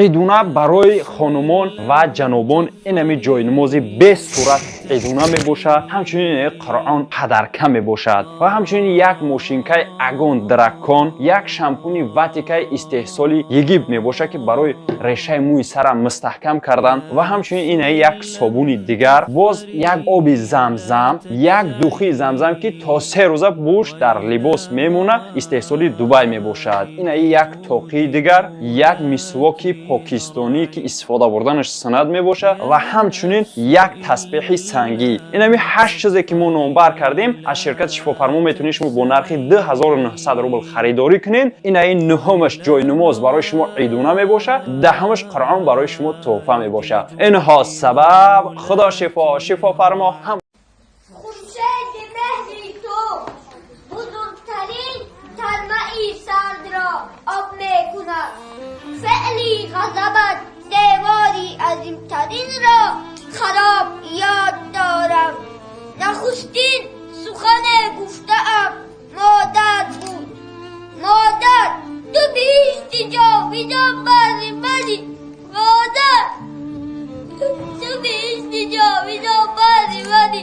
Идуна барои хонумон ва ҷанобон инами ҷойнамози бесурат идуна мебошад. Ҳамчунин Қуръон қадарка мебошад ва ҳамчунин як мошинкаи Агон Дракон, як шампуни Ватикаи истеҳсоли Египт мебошад, ки барои решаи мӯи сара мустаҳкам кардан, ва ҳамчунин ина як собуни дигар, боз як оби Замзам, як духи Замзам, ки то 3 рӯза бӯш дар либос мемонад, истеҳсоли Дубай мебошад. Ина як тоқии дигар, як мисвоки покистонӣ, ки истифода бурданаш суннат мебошад, ва ҳамчунин як тасбеҳи сангӣ. Инами ҳашт чизе, ки мо номбар кардем, аз ширкати Шифофармо метавонед шумо бо нархи 2900 рубл харидорӣ кунед. Инаи нуҳумаш ҷойнамоз барои шумо идуна мебошад, даҳумаш Қуръон барои шумо тӯҳфа мебошад. Инҳо сабаб Худо шифо, Шифофармо ҳам. Хуршеди меҳри ту бузургтарин тармаи сардро об мекунад. Феъли ғазабат девори азимтаринро хароб. Ёд дорам, нахустин сухане гуфтаам модар буд. Модар, ту биҳишти ҷовидон бари мани. Модар, ту биҳишти ҷовидон бари мани.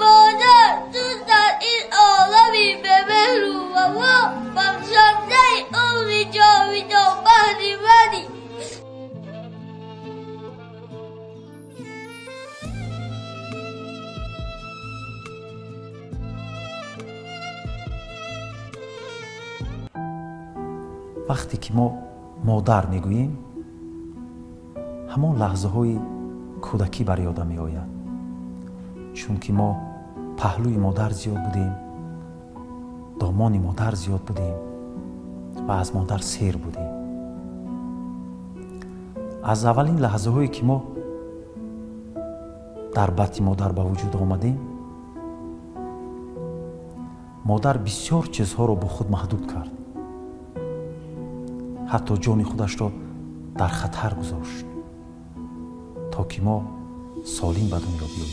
Модар, ту дар ин олами бемеҳру вафо бахшандаи умри ҷовидон баҳри мани. Вақте ки мо модар мегӯем, ҳамон лаҳзаҳои кӯдакӣ бар ёдам меояд, чунки мо паҳлӯи модар зиёд будем, домони модар зиёд будем ва аз модар сер будем. Аз аввалин лаҳзаҳое, ки мо дар батни модар ба вуҷуд омадем, модар бисёр чизҳоро бо худ маҳдуд кард, ҳатто ҷони худашро дар хатар гузошт, то ки мо солим ба дунё биёем.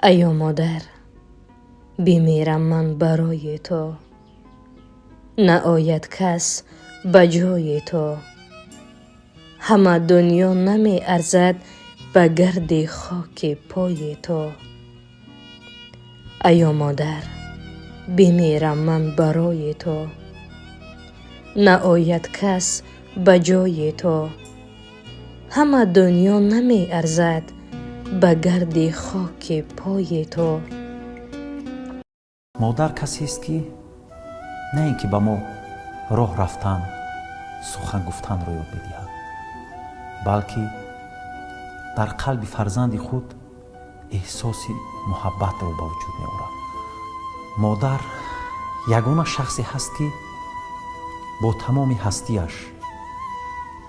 Аё модар, бимирам ман барои ту, наояд кас ба ҷои ту. Ҳама дунё намеарзад ба гарди хоки пои ту. Аё модар, бимирам ман барои ту, наояд кас ба ҷои ту. Ҳама дунё намеарзад ба гарди хоки пои ту. Модар касест, ки на ин ки ба мо роҳ рафтан, сухан гуфтанро ёд медиҳад, балки дар қалби фарзанди худ эҳсоси муҳаббатро ба вуҷуд меорад. Модар ягона шахсе ҳаст, ки бо тамоми ҳастиаш,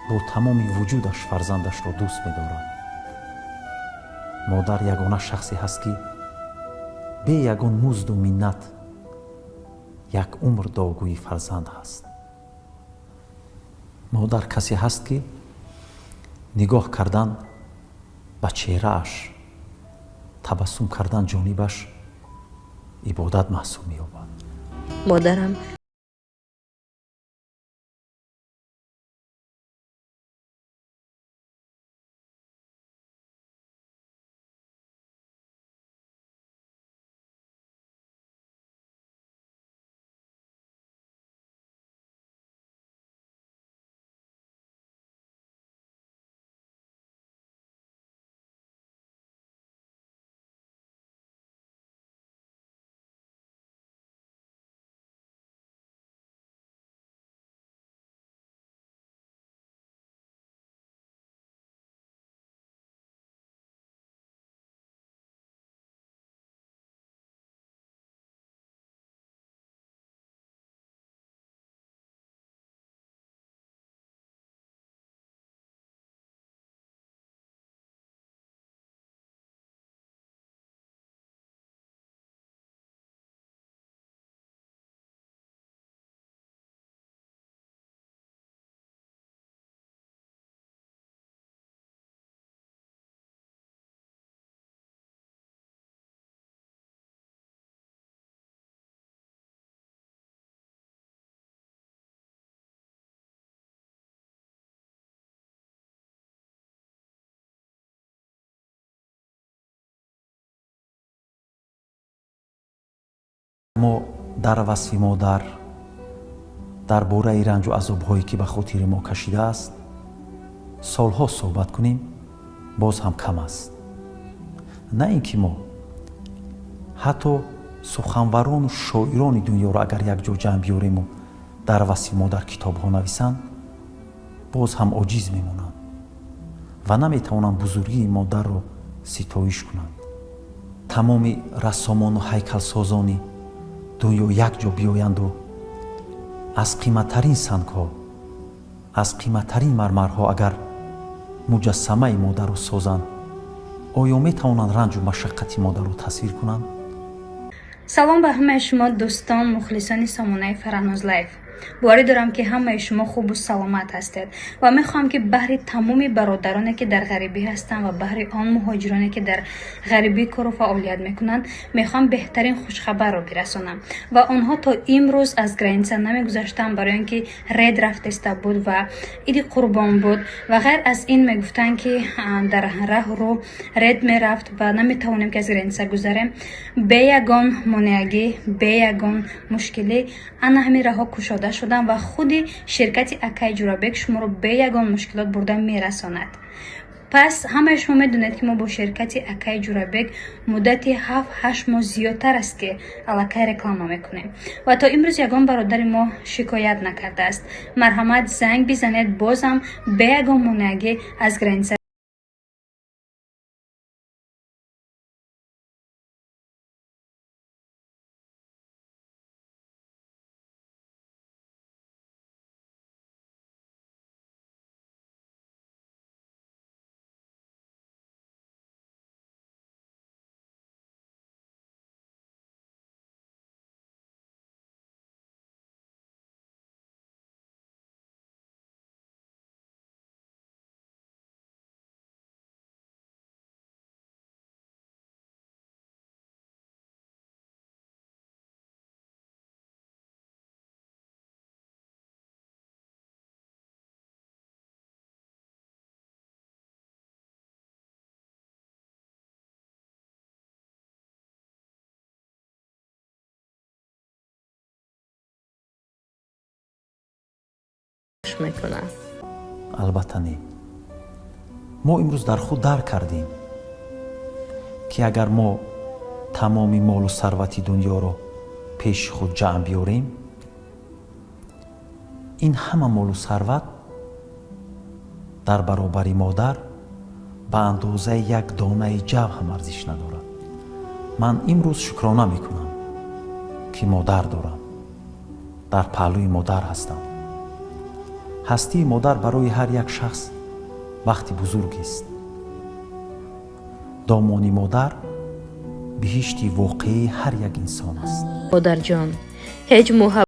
бо тамоми вуҷудаш фарзандашро дӯст медорад. Модар ягона шахсе ҳаст, ки бе ягон музду миннат як умр дуогӯи фарзанд ҳаст. Модар касе ҳаст, ки нигоҳ кардан ба чеҳрааш, табассум кардан ҷонибаш ибодат маҳсуб меёбад. Модарам. Мо дар васфи модар, дар бораи ранҷу азобҳое, ки ба хотири мо кашидааст, солҳо суҳбат кунем, боз ҳам кам аст. На ин ки мо, ҳатто суханварону шоирони дунёро агар якҷо ҷамъ биёрему дар васфи модар китобҳо нависанд, боз ҳам оҷиз мемонанд ва наметавонанд бузургии модарро ситоиш кунанд. Тамоми рассомону ҳайкалсозони дунё якҷо биёянду аз қиматтарин сангҳо, аз қиматтарин мармарҳо агар муҷассамаи модарро созанд, оё метавонанд ранҷу машаққати модарро тасвир кунанд? Салом ба ҳамаи шумо дӯстон, мухлисони сомонаи Фараноз Лайф. Боварӣ дорам, ки ҳамаи шумо хубу саломат ҳастед ва мехоҳам, ки баҳри тамоми бародароне, ки дар ғарибӣ ҳастанд, ва баҳри он муҳоҷироне, ки дар ғарибӣ кору фаъолият мекунанд, мехоҳам беҳтарин хушхабарро бирасонам. Ва онҳо то имрӯз аз граница намегузаштанд, барои он ки рейд рафтеста буд ва иди қурбон буд ва ғайр аз ин мегуфтанд, ки дар раҳру рейд мерафт ва наметавонем, ки аз граница гузарем. Бе ягон монеагӣ, бе ягон мушкилӣ ана ҳамин раҳҳо кушода шуданд ва худи ширкати акай Ҷурабек шуморо бе ягон мушкилот бурда мерасонад. Пас ҳамаи шумо медонед, ки мо бо ширкати акай Ҷурабек муддати 7-8 моҳ зиёдтар аст, ки аллакай реклама мекунем ва то имрӯз ягон бародари мо шикоят накардааст. Марҳамат, занг бизанед, бозам бе ягон монеагӣ аз граница мекунад. Албатта не. Мо имрӯз дар худ дарк кардем, ки агар мо тамоми молу сарвати дунёро пеши худ ҷамъ биёрем, ин ҳама молу сарват дар баробари модар ба андозаи як донаи ҷав ҳам арзиш надорад. Ман имрӯз шукрона мекунам, ки модар дорам, дар паҳлӯи модар ҳастам. Ҳастии модар барои ҳар як шахс бахти бузургест. Домони модар биҳишти воқеии ҳар як инсон аст. Модарҷон, ҳеҷ.